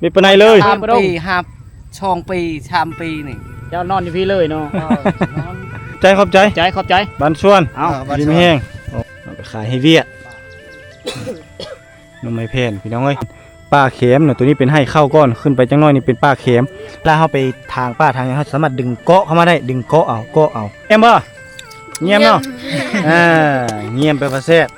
ເປັນປານໃດເລີຍ? ສາມປີ ຮັບ ສອງປີ ສາມປີນີ້ ເຈົ້ານອນຢູ່ພີ້ເລີຍເນາະ. ເອີ ນອນ. ໃຈ ຂອບໃຈ ໃຈ ຂອບໃຈ ບ້ານສວນ. ເອົາ ເອີ ບ້ານສວນ ດີມີແຮງ. ໂອ້ ເອົາໄປຂາຍໃຫ້ວຽກ. ໜໍ່ໄມ້ແຜ່ນ ພີ່ນ້ອງເອີຍ. ປ່າແຄມເນາະ ໂຕນີ້ເປັນໄຮ່ເຂົ້າກ່ອນ ຂຶ້ນໄປຈັກໜ້ອຍນີ້ເປັນປ່າແຄມ. ເວລາເຮົາໄປຖາງປ່າຖາງຫຍັງ ເຮົາສາມາດດຶງເກາະເຂົ້າມາໄດ້ ດຶງເກາະເອົາ ເກາະເອົາ. ແອມບໍ່? ງຽມເນາະ. ງຽມ ອ່າ ງຽມແປວ່າແຊບ.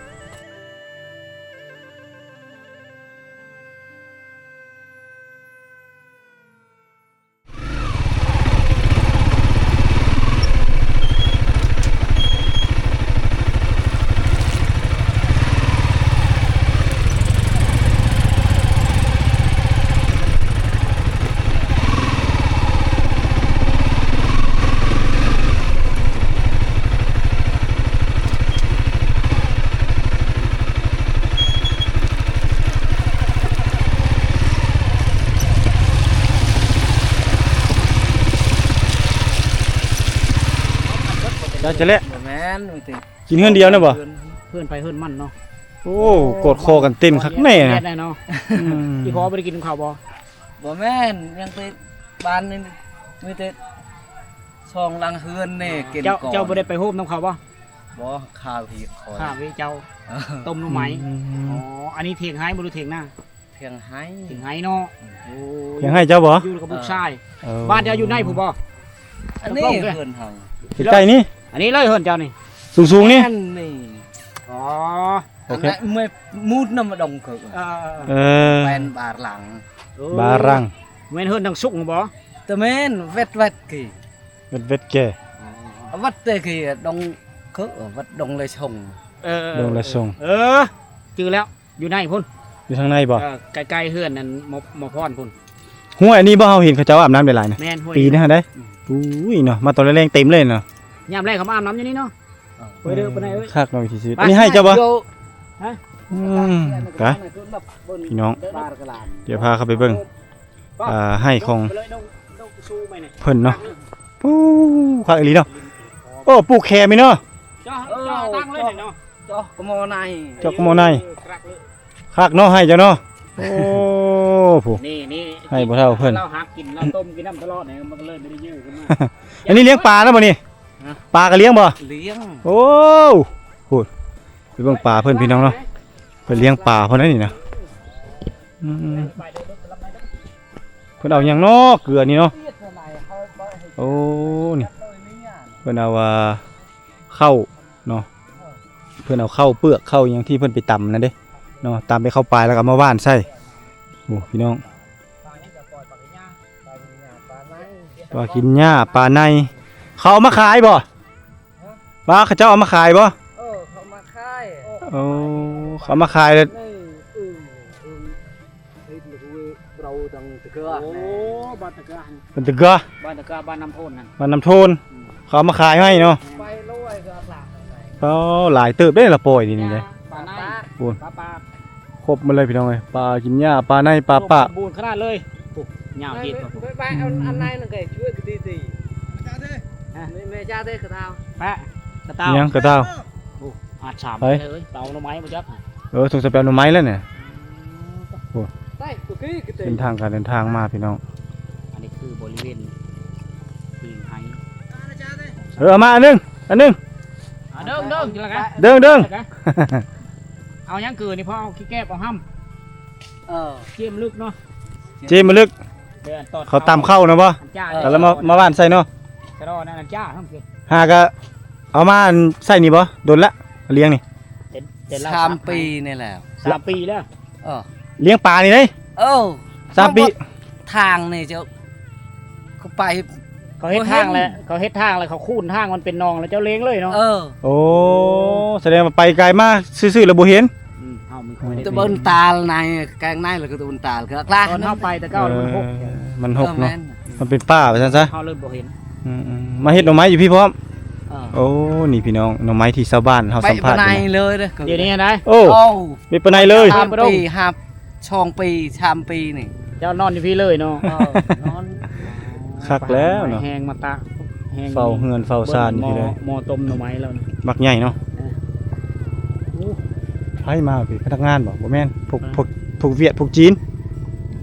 ຈະແລະ ບໍ່ແມ່ນ ມີແຕ່ ກິນເຮືອນດຽວນະບໍ່? ເຮືອນ ເຮືອນໃຜເຮືອນມັນເນາະ. ໂອ້ ໂອ້ ກອດຄໍກັນເຕັ້ນຄັກແນ່ນະ. ແມ່ນແລ້ວເນາະ. ອືມ ອີ່ພໍ່ບໍ່ໄດ້ກິນນຳເຂົາບໍ່? ບໍ່ແມ່ນ ຍັງໄປບ້ານນີ້ ມີແຕ່ສອງຫຼັງເຮືອນນີ້ ເອີ ກິນ ເຈົ້າ ກ່ອນ. ເຈົ້າບໍ່ໄດ້ໄປໂຮມນຳເຂົາບໍ່? ບໍ່ ຂ້າວທີ່ຄອຍ ຂ້າວທີ່ເຈົ້າ ເອີ ຕົ້ມໜໍ່ໄມ້. ອືມ ອໍ ອັນນີ້ຖຽງໄຮ່ບໍ່ ຫຼືຖຽງນາ? ຖຽງໄຮ່ ຖຽງໄຮ່ເນາະ. ອືມ ໂອ້ ຖຽງໄຮ່ເຈົ້າບໍ່? ຢູ່ກັບລູກຊາຍ. ເອີ ເອີ ບ້ານເຈົ້າຢູ່ໃນພຸ້ນບໍ່? ອັນນີ້ເຮືອນເຮົາ ໃກ້ໆນີ້. ອັນນີ້ເລີຍເຮືອນເຈົ້ານີ້ ສູງໆນີ້. ອັນນີ້ ອໍ ໂອເຄ ອັນນັ້ນເມື່ອ ໝູດນຳດົງເຄີ. ເອີ ເອີ ເອີ ແມ່ນບາລັງ. ໂອ້ ບາລັງ ແມ່ນເຮືອນທາງສຸກບໍ່? ແຕ່ແມ່ນ ເວັດເວັດກີ ເວັດເວັດແກ່ ເວັດແຕ່ກີດົງເຄີ ເວັດດົງລະຊົງ. ເອີ ດົງລະຊົງ ເອີ ຈື່ແລ້ວ. ຢູ່ໃນພຸ້ນ ຢູ່ທາງໃນບໍ່? ເອີ ໃກ້ໆເຮືອນນັ້ນ ໝໍ ໝໍພອນພຸ້ນ. ຫ້ວຍອັນນີ້ບໍ່ ເຮົາເຫັນເຂົາເຈົ້າອາບນ້ຳຫຼາຍໆນະ? ແມ່ນ ຫ້ວຍ ປີນະ ຫັ້ນໃດ. ອືມ ອຸ້ຍເນາະ ມາຕອນແລງໆເຕັມເລີຍເນາະ. ຍາມແລງເຂົາມາອາບນ້ຳຢູ່ນີ້ເນາະ. ເອີ ໄປເດີ ໄປໄດ້ເອີຍ. ຄັກເນາະ ວິຖີຊີວິດ. ໄປ ອັນນີ້ໄຮ່ເຈົ້າບໍ່? ຮະ? ອືມ ໄປ ພີ່ນ້ອງ ດຽວພາເຂົ້າໄປເບິ່ງ ອ່າ ໄຮ່ຂອງເພິ່ນເນາະ. ປູ້ ຄັກອີ່ຫຼີເນາະ. ໂອ້ ປູກແຄມອີ່ເນາະ. ເຈາະ ເອີ ເຈາະຕັ້ງເລີຍເນາະ ເຈາະກະໝໍ້ໃນ ເຈາະກະໝໍ້ໃນ. ເອີ ຄັກເນາະ ໄຮ່ເຈົ້າເນາະ. ໂອ້ ຜູ້ ນີ້ ນີ້ ໄຮ່ພໍ່ເຖົ້າເພິ່ນ ລາວຫາກິນ ລາວຕົ້ມກິນນ້ຳຕະຫຼອດນີ້ ມັນກໍເລີຍບໍ່ໄດ້ຍືດຂຶ້ນມາ. ອັນນີ້ລ້ຽງປານະບໍ່ນີ້? ຮະ? ປາກໍລ້ຽງບໍ່? ລ້ຽງ. ໂອ້ ພຸ້ນ ໄປເບິ່ງປາເພິ່ນ ພີ່ນ້ອງເນາະ. ເພິ່ນລ້ຽງປາເພິ່ນນັ້ນນີ້ນະ. ອືມ ເພິ່ນເອົາຫຍັງເນາະ ເກືອນີ້ເນາະ. ໂອ້ ນີ້ ເພິ່ນເອົາ ອ່າ ເຂົ້າເນາະ ເພິ່ນເອົາເຂົ້າເປືອກ ເຂົ້າຫຍັງທີ່ເພິ່ນໄປຕຳນັ້ນເດ້ເນາະ ຕຳໄປເຂົ້າປາຍ ແລ້ວກໍເອົາມາຫວ່ານໃສ່. ໂອ້ ພີ່ນ້ອງ ປາກິນຫຍ້າ ປາໃນ ເຂົາເອົາມາຂາຍບໍ່? ປາເຂົາເຈົ້າເອົາມາຂາຍບໍ່? ເອີ ເຂົາມາຂາຍ. ໂອ້ ເຂົາເອົາມາຂາຍແລ້ວ. ໂອ້ ບ້ານຕະກາ ບ້ານຕະກາ ບ້ານຕະກາ ບ້ານນ້ຳໂທນນັ້ນ ບ້ານນ້ຳໂທນ. ອືມ ເຂົາເອົາມາຂາຍໃຫ້ເນາະ. ໂອ້ ຫຼາຍເຕີບເດ້ລະປ່ອຍນີ້ເດ້. ປາໃນ ໂອ້ ປາປາ ຄົບໝົດເລີຍພີ່ນ້ອງເອີຍ ປາກິນຫຍ້າ ປາໃນ ປາປາ ສົມບູນຂະໜາດເລີຍ. ໂອ້ ຍາວເຢັດ. ໄປ ໄປ ເອົາອັນໃນນັ້ນໄປຊ່ວຍກະຕີຕີ ແມ່ຈາເດ້ກະຕ່າວ ແປະກະຕ່າວ ຫຍັງກະຕ່າວ. ໂອ້ ອາດສາມເລີຍ ເອົາໜໍ່ໄມ້ບໍ່ຈັກ. ເອີ ສົງໄສໄປເອົາໜໍ່ໄມ້ແລ້ວນີ້. ໂອ້ ເສັ້ນທາງການເດີນທາງມາພີ່ນ້ອງ. ອັນນີ້ຄືບໍລິເວນຕີນໄຮ. ເອີ ເອົາມາອັນໜຶ່ງ ອັນໜຶ່ງ. ເດີງເດີງ ເດີງເດີງ. ເອົາຫຍັງຄືນີ້ ພໍເອົາຂີ້ແກບເອົາຫ້ຳ. ເອີ ເຈມລຶກເນາະ ເຈມລຶກ. ເຂົາຕຳເຂົ້ານະບໍ່ ແລ້ວມາ ມາຫວ່ານໃສ່ເນາະ. ຫາກະເອົາມາໃສ່ນີ້ບໍ່ ດົນລະ ລ້ຽງນີ້. ສາມປີນີ້ແຫຼະ ສາມປີແລ້ວ. ເອີ ລ້ຽງປານີ້ເດ້. ເອີ ສາມປີ ທາງນີ້ເຈົ້າ ເຂົາໄປ ເຂົາເຮັດທາງແລ້ວ ເຂົາເຮັດທາງແລ້ວ ເຂົາຂູນທາງມັນເປັນໜອງແລ້ວ ເຈົ້າເລັງເລີຍເນາະ. ເອີ ໂອ້ ສະແດງວ່າໄປໄກມາຊື່ໆແລ້ວບໍ່ເຫັນ. ອືມ ເຮົາມີຄົນ ຕະບົນຕາລໃນ ແກງໃນ ແລ້ວກໍຕະບົນຕາລ ຄືຄລາ ຕອນເຮົາໄປແຕ່ເກົ່າມັນຫົກ ມັນຫົກເນາະ. ມັນເປັນປ່າວ່າຊັ້ນຊະ ເຮົາເລີຍບໍ່ເຫັນ. ອືມໆ ມາເຮັດໜໍ່ໄມ້ຢູ່ພີ້ພ້ອມ. ເອີ ໂອ້ ນີ້ພີ່ນ້ອງ ໜໍ່ໄມ້ທີ່ຊາວບ້ານເຮົາສຳພາດຢູ່ນະ ເດຍວນີ້ຫັ້ນໄດ. ໂອ້ ເປັນປານໃດເລີຍ? ສາມປີ ຮັບ ສອງປີ ສາມປີນີ້ ເຈົ້ານອນຢູ່ພີ້ເລີຍເນາະ. ເອີ ນອນ ຄັກແລ້ວເນາະ ແຮງມາຕະ ແຮງເຝົ້າເຮືອນເຝົ້າຊານພີ້ເລີຍ. ໝໍ້ ໝໍ້ຕົ້ມໜໍ່ໄມ້ລາວນີ້ ບັກໃຫຍ່ເນາະ. ເອີ ໂອ້ ໃຜມາພີ້ ພະນັກງານບໍ່? ບໍ່ແມ່ນ ພວກ ພວກ ພວກຫວຽດ ພວກຈີນ.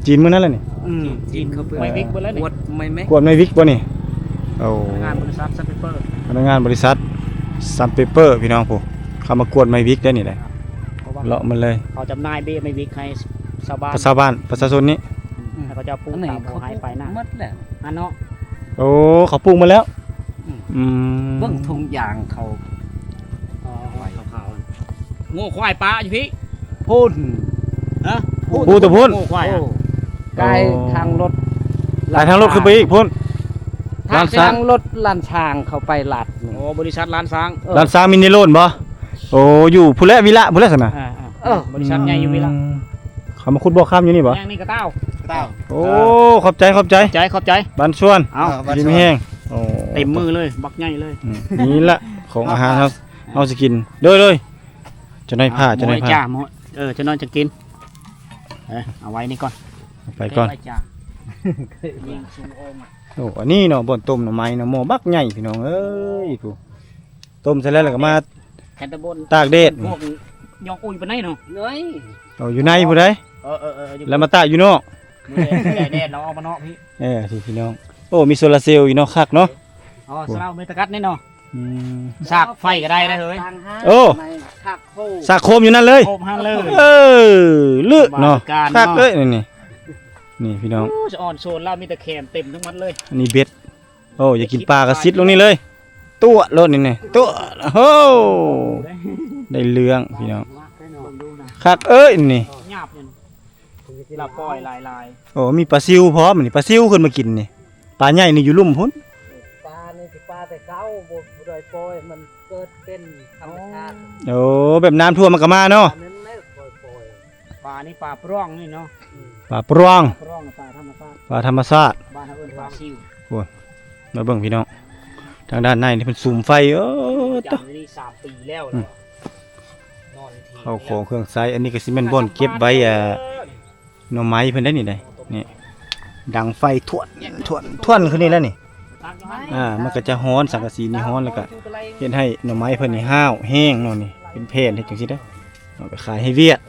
ຈີນມື້ນັ້ນແຫຼະນີ້. ອືມ ຈີນເຂົາເປີດ ໄມ້ວິກເບິດແລ້ວນີ້ ກວດໄມ້ແມະ ກວດໄມ້ວິກບໍ່ນີ້? ໂອ້ ພະນັກງານບໍລິສັດ Sun Paper ພະນັກງານບໍລິສັດ Sun Paper ພີ່ນ້ອງຜູ້ ເຂົາມາກວດໄມ້ວິກໄດ້ນີ້ແຫຼະ ເພາະວ່າເລາະມາເລີຍ ເຂົາຈຳໜ່າຍເບ້ໄມ້ວິກໃຫ້ຊາວບ້ານ ຊາວບ້ານ ປະຊາຊົນນີ້ ອືມ ໃຫ້ເຂົາເຈົ້າປູກຕາມຫົວໄຮ່ປາຍນາ ໝົດແລ້ວ ຫັ້ນເນາະ. ໂອ້ ເຂົາປູກໝົດແລ້ວ. ອືມ ອືມ ເບິ່ງທຸງຢາງເຂົາ ອໍ ຂາວໆ ງົວຄວາຍປະຢູ່ພີ້ ພຸ້ນ ຮະ ພູຕະພຸ້ນ ງົວຄວາຍ ໂອ້ ກາຍທາງລົດ ກາຍທາງລົດຂຶ້ນໄປອີກພຸ້ນ ທາງ ທາງລົດລ້ານຊ້າງເຂົ້າໄປລາດນີ້ ໂອ້ ບໍລິສັດລ້ານຊ້າງ ເອີ ລ້ານຊ້າງມິນເນໂລນບໍ່? ໂອ້ ຢູ່ພຸ້ນແຫຼະ ວິລະພຸ້ນແຫຼະຊັ້ນນະ ເອີ ເອີ ເອີ ບໍລິສັດໃຫຍ່ຢູ່ວິລະ ອືມ ເຂົາມາຂຸດບໍ່ຄຳຢູ່ນີ້ບໍ່? ແມ່ງນີ້ກະຕ້າວ ກະຕ້າວ ໂອ້ ຂອບໃຈ ຂອບໃຈ ຂອບໃຈ ຂອບໃຈ ບ້ານສວນ ເອີ ບ້ານສວນ ດີມີແຮງ ໂອ້ ເຕັມມືເລີຍ ບັກໃຫຍ່ເລີຍ ອືມ ນີ້ລະຂອງອາຫານເຮົາ ເຮົາຊິກິນ ໂດຍ ໂດຍ ຈະໜ້ອຍພາ ຈະໜ້ອຍພາ ເອີ ຈະໜ້ອຍຈະກິນ ເອີ ເອົາໄວ້ນີ້ກ່ອນ ເອົາໄປກ່ອນ ເກັບໄວ້ຈ້າ ຍິງສູງໂອງ ໂອ້ ອັນນີ້ເນາະ ບ່ອນຕົ້ມໜໍ່ໄມ້ເນາະ ໝໍ້ບັກໃຫຍ່ພີ່ນ້ອງເອີຍ ຜູ້ ຕົ້ມເສັດແລ້ວ ແລ້ວກໍມາ ແຄນຕະບົນ ຕາກແດ ພວກຍອງອຸຍປານໃດເນາະ ເອີຍ ເອົາຢູ່ໃນພຸ້ນໃດ ເອີໆໆ ແລ້ວມາຕາກຢູ່ນອກ ມື້ແດດ ແດດ ແດດ ເຮົາເອົາມານອກພີ້ ເອີ ພີ່ນ້ອງ ໂອ້ ມີໂຊລາເຊວອີກເນາະ ຄັກເນາະ ອໍ ໂອ້ ສະເລົາເມຕະກັດນີ້ເນາະ ອືມ ສາກໄຟກໍໄດ້ເດີເຮີ້ຍ ໂອ້ ສາກໂຄມຢູ່ນັ້ນເລີຍ ໂຄມຫັ້ນເລີຍ ເອີ ລຶເນາະ ຄັກເອີຍ ນີ້ ນີ້ພີ່ນ້ອງ ໂອ້ ສະອອນໂຊນລາວມີແຕ່ແຄມເຕັມທັງໝົດເລີຍ ອັນນີ້ເບັດ ໂອ້ ຢາກກິນປາກະຊິດລົງນີ້ເລີຍ ຕົວະໂລດນີ້ ຕົວະ ໂອ້ ໄດ້ເລື່ອງພີ່ນ້ອງ ຄັກເອີຍນີ້ ຍາບຢູ່ ລະປ່ອຍຫຼາຍໆ ໂອ້ ມີປາຊິວພ້ອມນີ້ ປາຊິວຂຶ້ນມາກິນນີ້ ປາໃຫຍ່ນີ້ຢູ່ລຸ່ມພຸ້ນ ປານີ້ຊິປາແຕ່ເກົ່າ ບໍ່ ບໍ່ໄດ້ປ່ອຍ ມັນເກີດເປັນທຳມະຊາດ ໂອ້ ແບບນ້ຳຖ້ວມມັນກໍມາເນາະ ປານີ້ປາປຣອງນີ້ເນາະ ອືມ ປາປຣອງ ປາປຣອງ ປາທຳມະຊາດ ປາທຳມະຊາດ ບ້ານເຮົາເອີ້ນປາຊິວ ໂອ້ຍ ມາເບິ່ງພີ່ນ້ອງ ທາງດ້ານໃນນີ້ເພິ່ນສຸມໄຟ ເອີ ຈຳຢູ່ນີ້ສາມປີແລ້ວ ອືມ ເຂົ້າຂອງເຄື່ອງໃຊ້ ອັນນີ້ກໍຊິແມ່ນບ່ອນເກັບໄວ້ ອ່າ ໜໍ່ໄມ້ເພິ່ນໄດ໋ນີ້ໄດ໋ ນີ້ ດັງໄຟຖ້ວນ ຖ້ວນ ຖ້ວນຂຶ້ນນີ້ແລ້ວນີ້ ອ່າ ມັນກໍຈະຮ້ອນ ສັງກະສີນີ້ຮ້ອນ ແລ້ວກໍເຮັດໃຫ້ໜໍ່ໄມ້ເພິ່ນນີ້ຫ້າວແຫ້ງເນາະ ນີ້ເປັນແຜ່ນເຮັດຈັ່ງຊີ້ເດ້ ເອົາໄປຂາຍໃຫ້ຫວຽດ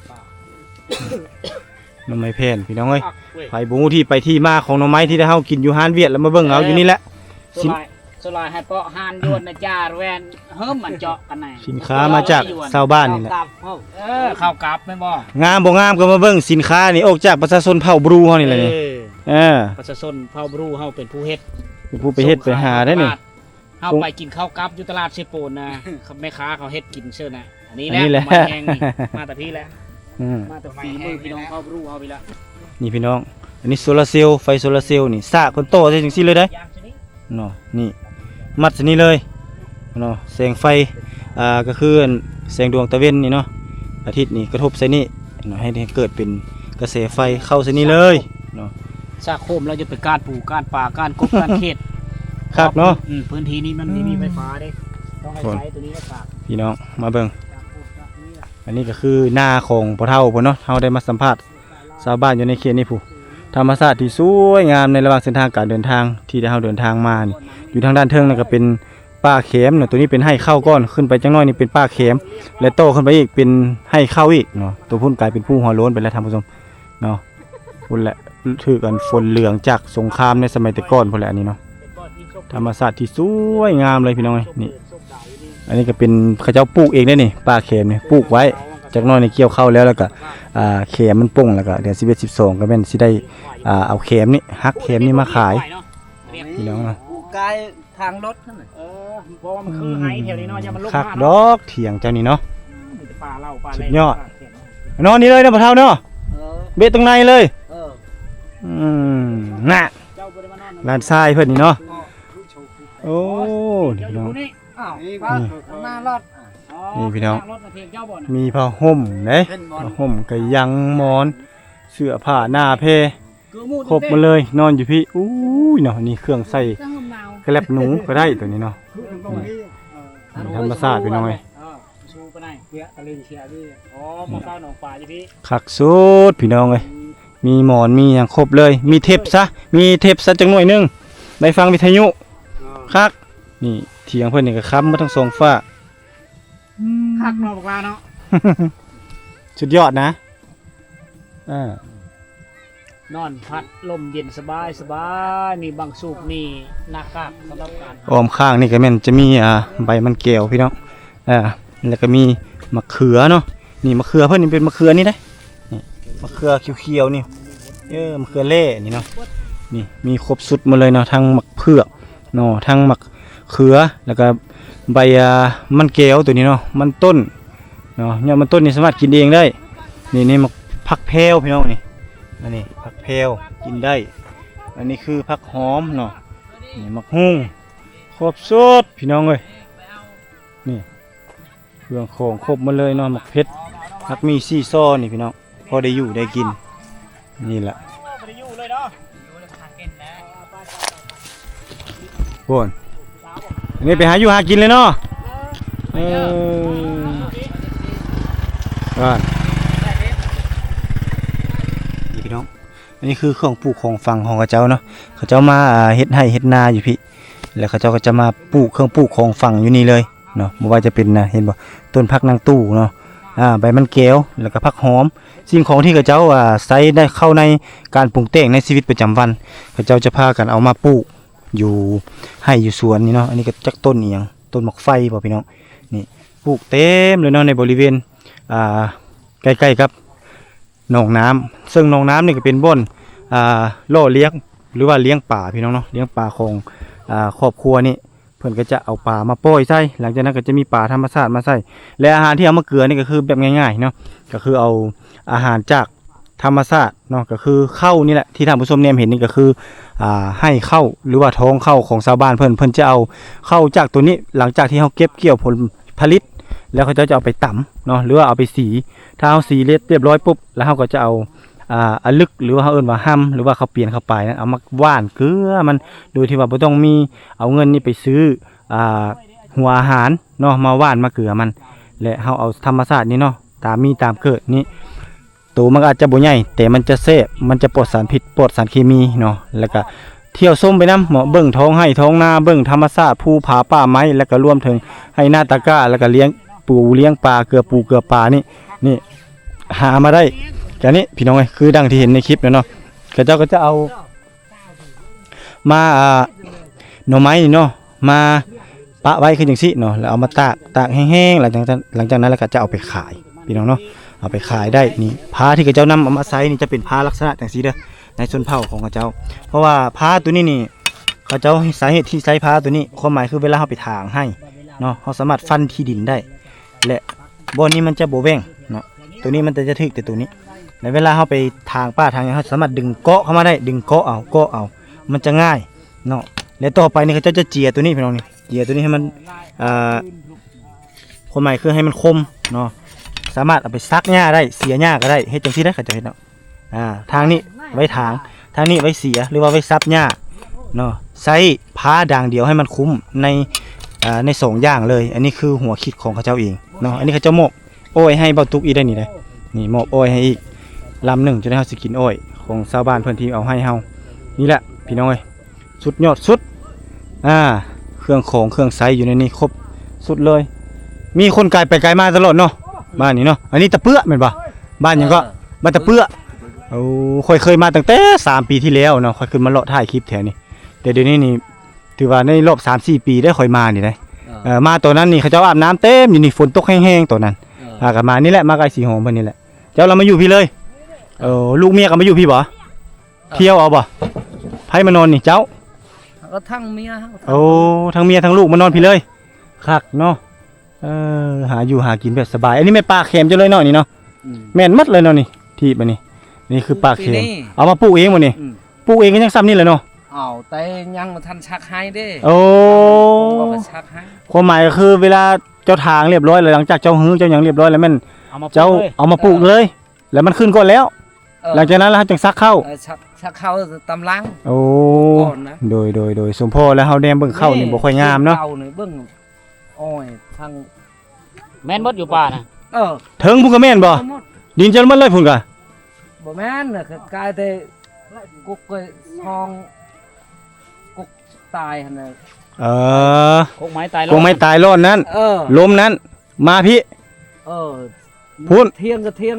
ໜໍ່ໄມ້ແຜ່ນ ພີ່ນ້ອງເອີຍ ໄປບໍ່ຮູ້ທີ່ໄປທີ່ມາຂອງໜໍ່ໄມ້ທີ່ເຮົາກິນຢູ່ຮ້ານຫວຽດ ແລ້ວມາເບິ່ງເອົາຢູ່ນີ້ແຫຼະ ສ່ວນຫຼາຍ ສ່ວນຫຼາຍໃຫ້ເປາະຮ້ານຢວນນະຈາແວ່ນ ເຮີ້ມ ມັນເຈາະກັນນະ ສິນຄ້າມາຈາກຊາວບ້ານນີ້ແຫຼະ ເອີ ເຂົ້າກັບແມ່ນບໍ່ ງາມບໍ່ງາມກໍມາເບິ່ງສິນຄ້ານີ້ອອກຈາກປະຊາຊົນເຜົ່າບຣູເຮົານີ້ແຫຼະນີ້ ເອີ ເອີ ປະຊາຊົນເຜົ່າບຣູເຮົາເປັນຜູ້ເຮັດ ເປັນຜູ້ໄປເຮັດໄປຫາໄດ໋ນີ້ ເຮົາໄປກິນເຂົ້າກັບຢູ່ຕະຫຼາດເຊໂປນນະ ແມ່ຄ້າເຂົາເຮັດກິນເຊີນະ ອັນນີ້ແຫຼະ ອັນນີ້ແຫຼະ ໜໍ່ໄມ້ແຫ້ງນີ້ ມາແຕ່ພີ້ແຫຼະ ອືມ ມາແຕ່ຝີມືພີ່ນ້ອງເຜົ່າບຣູເຮົາພີ້ລະ ນີ້ພີ່ນ້ອງ ອັນນີ້ໂຊລາເຊວ ໄຟໂຊລາເຊວນີ້ ສາກເພິ່ນຕໍ່ໃສ່ຈັ່ງຊີ້ເລີຍເດ້ ເນາະ ນີ້ ມັດໃສ່ນີ້ເລີຍເນາະ ແສງໄຟ ອ່າ ກໍຄືແສງດວງຕາເວັນນີ້ເນາະ ອາທິດນີ້ກະທົບໃສ່ນີ້ເນາະ ໃຫ້ ໃຫ້ເກີດເປັນກະແສໄຟເຂົ້າໃສ່ນີ້ເລີຍເນາະ ສາກໂຄມແລ້ວຈະໄປກ້ານປູກ້ານປາກ້ານກົບກ້ານເຂດ ຄັກເນາະ ອືມ ພື້ນທີ່ນີ້ມັນມີໄຟຟ້າເດ້ ຕ້ອງໃຫ້ໃຊ້ໂຕນີ້ແຫຼະສາກ ພີ່ນ້ອງມາເບິ່ງ ສາກໂຄມສາກນີ້ລະ ອັນນີ້ກໍຄືນາຂອງພໍ່ເຖົ້າເພິ່ນເນາະ ເຮົາໄດ້ມາສຳພາດ ຊາວບ້ານຢູ່ໃນເຂດນີ້ພຸ້ນ ທຳມະຊາດທີ່ສວຍງາມໃນລະຫວ່າງເສັ້ນທາງການເດີນທາງທີ່ໄດ້ເຮົາເດີນທາງມານີ້ ຢູ່ທາງດ້ານເທິງນັ້ນກໍເປັນປ່າແຂມເນາະ ໂຕນີ້ເປັນໄຮ່ເຂົ້າກ່ອນ ຂຶ້ນໄປຈັກໜ້ອຍນີ້ເປັນປ່າແຂມ ແລະ ຕໍ່ຂຶ້ນໄປອີກເປັນໄຮ່ເຂົ້າອີກເນາະ ໂຕພຸ້ນກາຍເປັນພູຫົວໂລ້ນໄປແລ້ວທ່ານຜູ້ຊົມເນາະ ພຸ້ນແຫຼະ ຖືກອັນຝົນເຫຼືອງຈາກສົງຄາມໃນສະໄໝແຕ່ກ່ອນພຸ້ນແຫຼະ ອັນນີ້ເນາະ ທຳມະຊາດທີ່ສວຍງາມເລີຍພີ່ນ້ອງເອີຍ ນີ້ ອັນນີ້ກໍເປັນເຂົາເຈົ້າປູກເອງເດ້ນີ້ ປ່າແຂມນີ້ ປູກໄວ້ ຈັກໜ້ອຍນີ້ກ່ຽວເຂົ້າແລ້ວ ແລ້ວກໍ ອ່າ ແຂມມັນປົ່ງ ແລ້ວກໍເດືອນສິບເອັດ ສິບສອງ ກໍແມ່ນຊິໄດ້ ອ່າ ເອົາແຂມນີ້ ຫັກແຂມນີ້ມາຂາຍ ພີ່ນ້ອງເນາະ ປູກກາຍທາງລົດຫັ້ນນະ ເອີ ເພາະວ່າມັນຄືໄຮ່ແຖວນີ້ເນາະ ຢ່າມັນລົງ ຄັກດອກຖຽງເຈົ້ານີ້ເນາະ ອືມ ມີແຕ່ປ່າເຫຼົ້າປ່າແລ ສຸດຍອດ ນອນນີ້ເລີຍເນາະພໍ່ເຖົ້າເນາະ ເອີ ເບັດຕົງໃນເລີຍ ເອີ ອືມ ນະ ເຈົ້າບໍ່ໄດ້ມານອນ ຫຼານຊາຍເພິ່ນນີ້ເນາະ ໂອ້ ນີ້ພີ່ນ້ອງ ອ້າວ ນີ້ ມາລອດ ອໍ ນີ້ພີ່ນ້ອງ ມາລອດນະ ເພງເຈົ້າບໍ່ນະ ມີຜ້າຫົ່ມເດ້ ເຫັນໝອນ ຜ້າຫົ່ມກະຍັງ ໝອນ ເສື້ອຜ້າໜ້າແພ ຄືໝູ່ ຄົບໝົດເລີຍ ນອນຢູ່ພີ້ ອູ້ຍເນາະ ນີ້ເຄື່ອງໃສ່ ເຄື່ອງຫົ່ມໜາວ ກະແລັບໜູກໍໄດ້ໂຕນີ້ເນາະ ຄືຕົງນີ້ ນີ້ ເອີ ທຳມະຊາດພີ່ນ້ອງເອີຍ ເອີ ຊູໄປໄດ້ ເສື້ອຕະລິງເສື້ອນີ້ ອໍ ມາເຝົ້າໜອງປາຢູ່ພີ້ ຄັກສຸດພີ່ນ້ອງເອີຍ ອືມ ມີໝອນມີຫຍັງຄົບເລີຍ ມີເທັບຊະ ມີເທັບຊະຈັກໜ່ວຍໜຶ່ງ ໄດ້ຟັງວິທະຍຸ ເອີ ຄັກ ນີ້ຖຽງເພິ່ນນີ້ກໍຄ້ຳໝົດທັງສອງຝາກ ອືມ ຄັກເນາະບັກຫຼ້າເນາະ ສຸດຍອດນະ ເອີ ນອນພັດລົມເຢັນສະບາຍໆ ມີບັງສູບ ມີໜ້າກາກສຳລັບການ ອ້ອມຂ້າງນີ້ກໍແມ່ນຈະມີ ອ່າ ໃບມັນແກ້ວພີ່ນ້ອງ ອ່າ ແລ້ວກໍມີໝາກເຂືອເນາະ. ນີ້ໝາກເຂືອເພິ່ນນີ້ເປັນໝາກເຂືອນີ້ເດ້ ນີ້ໝາກເຂືອຂຽວໆນີ້ ເອີ ໝາກເຂືອແລ່ນີ້ເນາະ. ນີ້ມີຄົບຊຸດໝົດເລີຍເນາະ ທັງໝາກເຜືອກເນາະ ທັງໝາກເຂືອ ແລ້ວກໍໃບ ອ່າ ມັນແກ້ວໂຕນີ້ເນາະ ມັນຕົ້ນ ເນາະ ຍອດມັນຕົ້ນນີ້ສາມາດກິນເອງໄດ້. ນີ້ ນີ້ໝາກ ຜັກແພວພີ່ນ້ອງນີ້ ອັນນີ້ຜັກແພວກິນໄດ້. ອັນນີ້ຄືຜັກຫອມເນາະ ນີ້ໝາກຫຸ່ງ ຄົບຊຸດພີ່ນ້ອງເອີຍ. ນີ້ເຄື່ອງຂອງຄົບໝົດເລີຍເນາະ ໝາກເຜັດ ຜັກໝີ່ຊີ້ຊໍນີ້ພີ່ນ້ອງ ພໍໄດ້ຢູ່ໄດ້ກິນ. ນີ້ແຫຼະ ບໍ່ໄດ້ຢູ່ເລີຍເນາະ ພຸ້ນ ອັນນີ້ໄປຫາຢູ່ຫາກິນເລີຍເນາະ. ເອີ ວ່າ ນີ້ພີ່ນ້ອງ ອັນນີ້ຄືເຄື່ອງປູກຂອງຝັງຂອງເຂົາເຈົ້າເນາະ. ເຂົາເຈົ້າມາ ອ່າ ເຮັດໄຮ່ເຮັດນາຢູ່ພີ້ ແລ້ວເຂົາເຈົ້າກໍຈະມາປູກເຄື່ອງປູກຂອງຝັງຢູ່ນີ້ເລີຍ ເນາະ ບໍ່ວ່າຈະເປັນນະ ເຫັນບໍ່ ຕົ້ນຜັກນາງຕູ້ເນາະ ອ່າ ໃບມັນແກ້ວ ແລ້ວກໍຜັກຫອມ. ສິ່ງຂອງທີ່ເຂົາເຈົ້າ ອ່າ ໃຊ້ໄດ້ເຂົ້າໃນການປຸງແຕ່ງໃນຊີວິດປະຈຳວັນ ເຂົາເຈົ້າຈະພາກັນເອົາມາປູກຢູ່ໄຮ່ຢູ່ສວນນີ້ເນາະ. ອັນນີ້ກໍຈັກຕົ້ນອີ່ຫຍັງ ຕົ້ນໝາກໄຟບໍ່ພີ່ນ້ອງ. ນີ້ ປູກເຕັມເລີຍເນາະ ໃນບໍລິເວນ ອ່າ ໃກ້ໆກັບ ໜອງນ້ຳ ເຊິ່ງໜອງນ້ຳນີ້ກໍເປັນບ່ອນ ອ່າ ຫຼໍ່ລ້ຽງ ຫຼືວ່າລ້ຽງປາພີ່ນ້ອງເນາະ ລ້ຽງປາຂອງ ອ່າ ຄອບຄົວນີ້ ເພິ່ນກໍຈະເອົາປາມາປ່ອຍໃສ່ ຫຼັງຈາກນັ້ນກໍຈະມີປາທຳມະຊາດມາໃສ່ ແລະ ອາຫານທີ່ເອົາມາເກືອນີ້ກໍຄືແບບງ່າຍໆເນາະ ກໍຄືເອົາອາຫານຈາກທຳມະຊາດເນາະ ກໍຄືເຂົ້ານີ້ແຫຼະ ທີ່ທ່ານຜູ້ຊົມແນມເຫັນນີ້ກໍຄື ອ່າ ໄຮ່ເຂົ້າ ຫຼືວ່າທ້ອງເຂົ້າຂອງຊາວບ້ານເພິ່ນ ເພິ່ນຈະເອົາເຂົ້າຈາກໂຕນີ້ ຫຼັງຈາກທີ່ເຮົາເກັບກ່ຽວຜົນ ຜະລິດ ແລ້ວເຂົາເຈົ້າຈະເອົາໄປຕຳເນາະ ຫຼືວ່າເອົາໄປສີ. ຖ້າເຮົາສີເລັດຮຽບຮ້ອຍປຸບ ແລ້ວເຮົາກໍຈະເອົາ ອ່າ ອະລຶກ ຫຼືວ່າເຮົາເອີ້ນວ່າຮຳ ຫຼືວ່າເຂົ້າປຽນເຂົ້າປາຍນັ້ນ ເອົາມາຫວ່ານເກືອມັນ ໂດຍທີ່ວ່າບໍ່ຕ້ອງມີ ເອົາເງິນນີ້ໄປຊື້ ອ່າ ຫົວອາຫານເນາະ ມາຫວ່ານມາເກືອມັນ ແລະ ເຮົາເອົາທຳມະຊາດນີ້ເນາະ ຕາມມີຕາມເກີດນີ້ ໂຕມັນກໍອາດຈະບໍ່ໃຫຍ່ ແຕ່ມັນຈະແຊບ ມັນຈະປອດສານພິດ ປອດສານເຄມີເນາະ. ແລ້ວກະທ່ຽວຊົມໄປນຳເນາະ ເບິ່ງທ້ອງໄຮ່ທ້ອງນາ ເບິ່ງທຳມະຊາດ ພູຜາປ່າໄມ້ ແລ້ວກະລວມເຖິງໄຮ່ນາຕາກ້າ ແລ້ວກະລ້ຽງປູລ້ຽງປາ ເກືອປູເກືອປານີ້ ນີ້ຫາມາໄດ້ ກະນີ້ພີ່ນ້ອງເອີຍ ຄືດັ່ງທີ່ເຫັນໃນຄລິບແລ້ວເນາະ ເຂົາເຈົ້າກໍຈະເອົາ ມາ ອ່າ ໜໍ່ໄມ້ນີ້ເນາະ ມາປະໄວ້ຄືຈັ່ງຊີ້ເນາະ ແລ້ວເອົາມາຕາກ ຕາກແຫ້ງໆ ຫຼັງຈາກ ຫຼັງຈາກນັ້ນແລ້ວກໍຈະເອົາໄປຂາຍພີ່ນ້ອງເນາະ ເອົາໄປຂາຍໄດ້. ນີ້ຜ້າທີ່ເຂົາເຈົ້ານຳເອົາມາໃຊ້ນີ້ຈະເປັນຜ້າລັກສະນະຈັ່ງຊີ້ເດີ ໃນຊົນເຜົ່າຂອງເຂົາເຈົ້າ ເພາະວ່າຜ້າໂຕນີ້ນີ້ ເຂົາເຈົ້າ ສາເຫດທີ່ໃຊ້ຜ້າໂຕນີ້ ຄວາມໝາຍຄືເວລາເຮົາໄປຖາງໄຮ່ເນາະ ເຮົາສາມາດຟັນທີ່ດິນໄດ້ ແລະ ບ່ອນນີ້ມັນຈະບໍ່ແຫວ່ງເນາະ ໂຕນີ້ມັນຈະ ຈະຖືກແຕ່ໂຕນີ້ ແລະ ເວລາເຮົາໄປຖາງປ່າຖາງຫຍັງ ເຮົາສາມາດດຶງເກາະເຂົ້າມາໄດ້ ດຶງເກາະເອົາ ເກາະເອົາ ມັນຈະງ່າຍເນາະ. ແລະ ຕໍ່ໄປນີ້ເຂົາເຈົ້າຈະເຈຍໂຕນີ້ພີ່ນ້ອງນີ້ ເຈຍໂຕນີ້ໃຫ້ມັນ ອ່າ ຄວາມໝາຍຄືໃຫ້ມັນຄົມເນາະ ສາມາດເອົາໄປສັກຫຍ້າໄດ້ ເສຍຫຍ້າກໍໄດ້ ເຮັດຈັ່ງຊີ້ໄດ້ ເຂົາເຈົ້າເຮັດເນາະ. ອ່າ ທາງນີ້ໄວ້ຖາງ ທາງນີ້ໄວ້ເສຍ ຫຼືວ່າໄວ້ສັບຫຍ້າເນາະ ໃຊ້ພ້າດາງດຽວໃຫ້ມັນຄຸ້ມໃນ ອ່າ ໃນສອງຢ່າງເລີຍ. ອັນນີ້ຄືຫົວຄິດຂອງເຂົາເຈົ້າເອງເນາະ ອັນນີ້ເຂົາເຈົ້າມອບອ້ອຍໃຫ້ເບົາຕຸກອີກໄດ໋ນີ້ໄດ໋ ນີ້ມອບອ້ອຍໃຫ້ອີກລຳໜຶ່ງ ຈົນເຮົາຊິກິນອ້ອຍຂອງຊາວບ້ານເພິ່ນທີ່ເອົາໃຫ້ເຮົາ. ນີ້ແຫຼະພີ່ນ້ອງເອີຍ ສຸດຍອດສຸດ ອ່າ ເຄື່ອງຂອງເຄື່ອງໃຊ້ຢູ່ໃນນີ້ຄົບສຸດເລີຍ ມີຄົນກາຍໄປກາຍມາຕະຫຼອດເນາະ ບ້ານນີ້ເນາະ. ອັນນີ້ຕະເປື້ອແມ່ນບໍ່ ບ້ານຫຍັງເກາະ ເອີ ບ້ານຕະເປື້ອ ໂອ້ ຂ້ອຍເຄີຍມາຕັ້ງແຕ່ສາມປີທີ່ແລ້ວເນາະ ຂ້ອຍຂຶ້ນມາເລາະຖ່າຍຄລິບແຖວນີ້ ແຕ່ດຽວນີ້ນີ້ ຖືວ່າໃນລອບສາມສີ່ປີໄດ້ຂ້ອຍມານີ້ໄດ໋ ເອີ ເອີ ມາຕອນນັ້ນນີ້ເຂົາເຈົ້າອາບນ້ຳເຕັມຢູ່ນີ້ ຝົນຕົກແຮງໆຕອນນັ້ນ ເອີ ພາກັນມານີ້ແຫຼະ ມາກັບອ້າຍສີຫອມເພິ່ນນີ້ແຫຼະ. ເຈົ້າລະມາຢູ່ພີ້ເລີຍ ເອີ ລູກເມຍກໍມາຢູ່ພີ້ບໍ່ ທ່ຽວເອົາບໍ່ ໃຜມານອນນີ້ເຈົ້າ ກໍທັງເມຍ ໂອ້ ທັງເມຍທັງລູກມານອນພີ້ເລີຍ ຄັກເນາະ ເອີ ຫາຢູ່ຫາກິນແບບສະບາຍ. ອັນນີ້ແມ່ນປ່າແຄມເຈົ້າເລີຍເນາະນີ້ເນາະ ອືມ ແມ່ນໝົດເລີຍເນາະນີ້ ທີ່ບາດນີ້ ນີ້ຄືປ່າແຄມ ເອົາມາປູກເອງບໍ່ນີ້ ອືມ ປູກເອງກໍຍັງສ່ຳນີ້ແຫຼະເນາະ ເອົາແຕ່ຍັງບໍ່ທັນສັກໄຮ່ເດ້ ໂອ້ ຄວາມໝາຍກໍຄືເວລາເຈົ້າຖາງຮຽບຮ້ອຍແລ້ວ ຫຼັງຈາກເຈົ້າຮື້ເຈົ້າຫຍັງຮຽບຮ້ອຍແລ້ວແມ່ນ ເອົາມາປູກເລີຍ ເຈົ້າເອົາມາປູກເລີຍ ເອີ ແລ້ວມັນຂຶ້ນກ່ອນແລ້ວ ເອີ ຫຼັງຈາກນັ້ນແລ້ວເຮົາຈຶ່ງສັກເຂົ້າ ເອີ ສັກ ສັກເຂົ້າຕາມຫຼັງ ໂອ້ ກ່ອນນະ ໂດຍ ໂດຍ ໂດຍ ສົມພໍແລ້ວເຮົາແນມເບິ່ງເຂົ້ານີ້ບໍ່ຄ່ອຍງາມເນາະ ເຂົ້ານີ້ເບິ່ງອ້ອຍທາງ ແມ່ນໝົດຢູ່ປ່ານະ ເອີ ເທິງພຸ້ນກໍແມ່ນບໍ່ ແມ່ນໝົດ ດິນເຈົ້າໝົດເລີຍພຸ້ນກະ ບໍ່ແມ່ນນະ ກາຍແຕ່ກົກກໍຊອງ ກົກຕາຍຫັ້ນນະ ເອີ ກົກໄມ້ຕາຍລ້ອນ ກົກໄມ້ຕາຍລ້ອນນັ້ນ ເອີ ລົມນັ້ນ ມາພີ້ ເອີ ພຸ້ນ ທຽງກໍທຽງ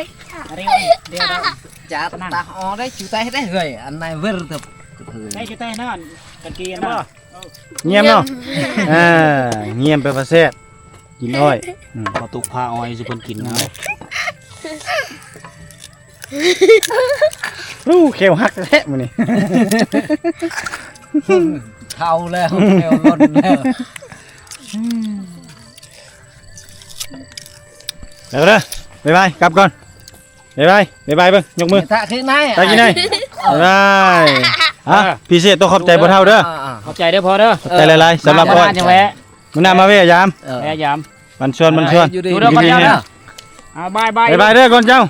ເລັກ ອາ ເຣວ ເຣວ ຈານຕາອອກໄດ້ ຈູໄຕໄດ້ເຮີ້ຍ ອັນນາຍເວີເຕີບເຮີ້ຍ ໄດ້ ຈູໄຕນັ້ນ ກັນກີນນະ ງຽມເນາະ ອ່າ ງຽມແປວ່າແຊບ ກິນອ້ອຍ ອືມ ເອົາຕຸກພາອ້ອຍສູ່ເພິ່ນກິນເນາະ ໂອ້ ແຂ້ວຫັກແທ້ມື້ນີ້ ເຖົ້າແລ້ວ ແຂ້ວຫຼົ່ນແລ້ວ ແລ້ວເດີ ບາຍບາຍ ກັບກ່ອນ ບາຍບາຍ ບາຍບາຍ ເບິ່ງ ຍົກມື ຕາກິນໄນ ຕາກິນໄນ ບາຍບາຍ ອ່ະ ເອີ ພິເສດຕ້ອງຂອບໃຈພໍ່ເຖົ້າເດີ ອ່າໆ ຂອບໃຈເດີພໍ່ເດີ ຂອບໃຈຫຼາຍໆ ສຳລັບອ້ອຍ ມາແວະ ມື້ໜ້າມາແວະຢາມ ເອີ ແວະຢາມ ມັນຊວນ ມັນຊວນ ຢູ່ດີ ຢູ່ດີມີແຮງ ເອົາ ບາຍບາຍ ບາຍບາຍເດີກ່ອນເຈົ້າ.